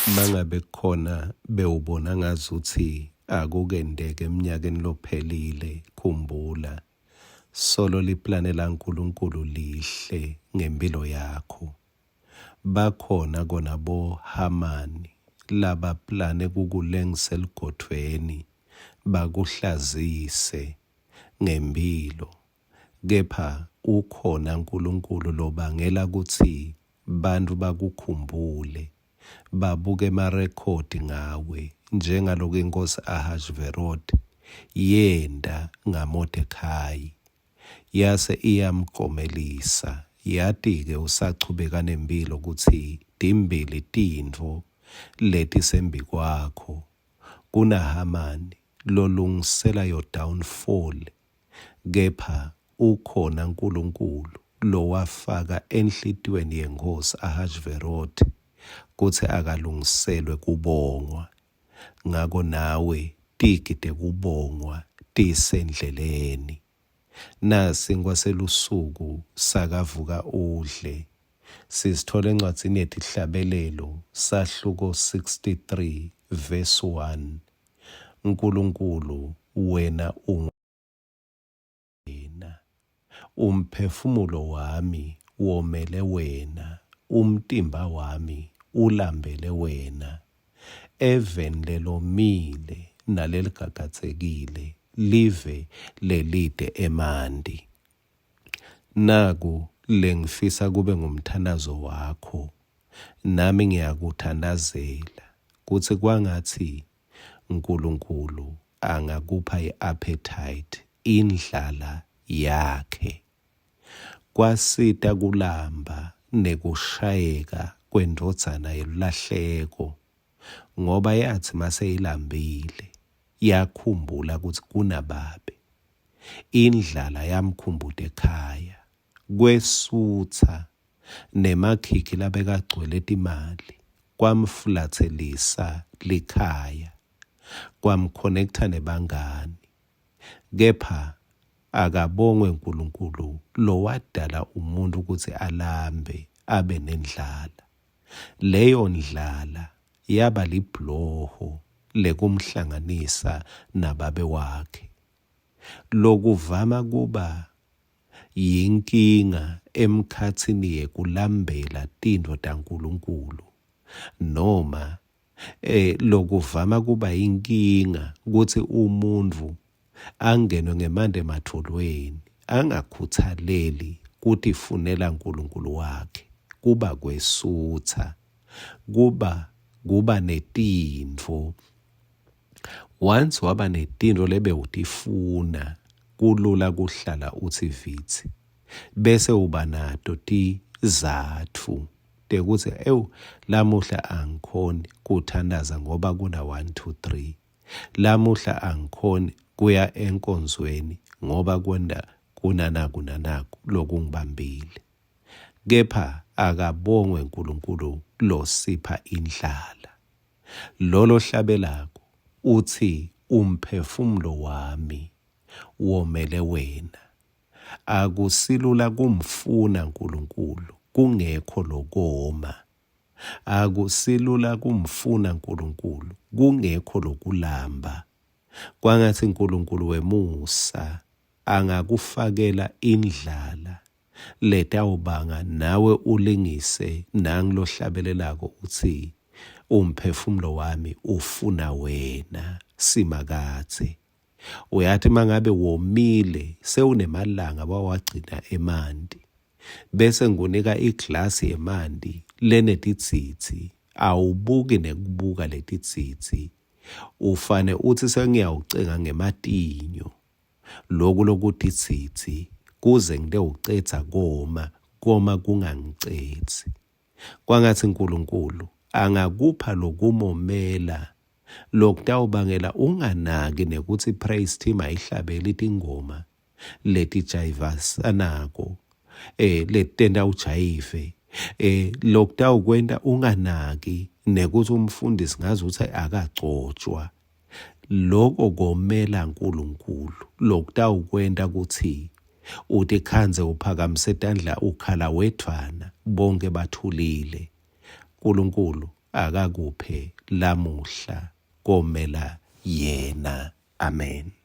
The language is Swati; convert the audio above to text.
Mangabe kukhona bewubona ngazuthi akukendeke eminyakeni lophelile, khumbula solo liplane laNkulunkulu lihle ngempilo yakho. Bakhona kona bo Hamani labaplane kukulengisa eligodvweni bakuhlazise ngempilo kepha ukhona Nkulunkulu lobangela kutsi bantfu bakukhumbule babuke emarekhodi ngawe njengaloku inkhosi Ahashiverothi yenta ngaModekhayi yase iyamklomelisa. Yati-ke usachubeka nemphilo kutsi timbili tintfo letisembikwakho kunaHamani lolungisela your downfall kepha ukhona Nkulunkulu lowafaka enhlitiyweni yenkhosi Ahashiverothi kutsi akalungiselwe kubongwa. Ngako nawe tigi tekubongwa tisendleleni. Nasinkwa selusuku sakavuka udle. Sisitfola encwadzini yeTihlabelelo sahluko 63 verse 1. Nkulunkulu wena ungu wena. Umphefumulo wami womele wena, umtimba wami ulambele wena. Eveni lelomile naleligagadzekile, live lelite emanti. Naku lengifisa kube ngumthandazo wakho, nami ngiyakuthandazela kutsi kwangatsi Nkulunkulu angakupha i-appetite, indlala yakhe. Kwasita kulamba nekushayeka kwendvodzana yelulahleko ngoba yatsi maseyilambile yakhumbula kutsi kunababe. Indlala yamkhumbuta ekhaya. Kwesutsa nemakhikhi labekagcwele timali kwamfulatselisa likhaya, kwamkhonektha nebangani. Kepha akabongwe Nkulunkulu lowadala umuntfu kutsi alambe abe nendlala. Leyo ndlala yaba libhuloho lekumhlanganisa nababe wakhe. Lokuvama kuba yinkinga emkhatsini yekulambela tintfo taNkulunkulu noma eh lokuvama kuba inkinga kutsi umuntfu angenwe ngemande emadvolweni angakhuthaleli kutifunela Nkulunkulu wakhe kuba kwesutsa kuba kuba netintfo Once waba netintfo lebewutifuna kulula kuhlala utsi vitsi bese uba nato tizatfu tekutsi ewu lamuhla angikhoni kuthandaza ngoba kuna 1 2 3 lamuhla angikhoni kuya enkonzweni ngoba kwenda kunanaku nanaku lokungibambile. Kepha akabongwe Nkulunkulu losipha indlala. Lo lohlabelako utsi, Umphefumulo wami womele wena. Akusilula kumfuna Nkulunkulu kungekho lokoma. Akusilula kumfuna Nkulunkulu kungekho lokulamba. Kwangatsi Nkulunkulu wemusa angakufakela indlala letawubanga nawe ulingise nangu lohlabelelako utsi, Umphefumulo wami ufuna wena, Simakadze. Uyati mangabe womile sewunemalanga wawagcina emanti bese ngikunika iglasi yemanti lenetidzidzi awubuki nekubuka letidzidzi ufane utsi sengiyawucenga ngematinyo loku lokutidzidzi kuze ngitewucedza koma koma kungangicedzi. Kwangatsi Nkulunkulu angakupha lokumomela lokutawubangela unganaki nekutsi praise team ayihlabeli tingoma letijayivasanako eh letenta ujayive eh lokutawukwenta unganaki nekutsi umfundisi ngazi ukuthi akagcotshwa Loko komela Nkulunkulu lokutawukwenta kutsi utikhandze uphakamise tandla ukhala wedvwana bonkhe bathulile. Nkulunkulu. akakuphe lamuhla komela yena. Amen.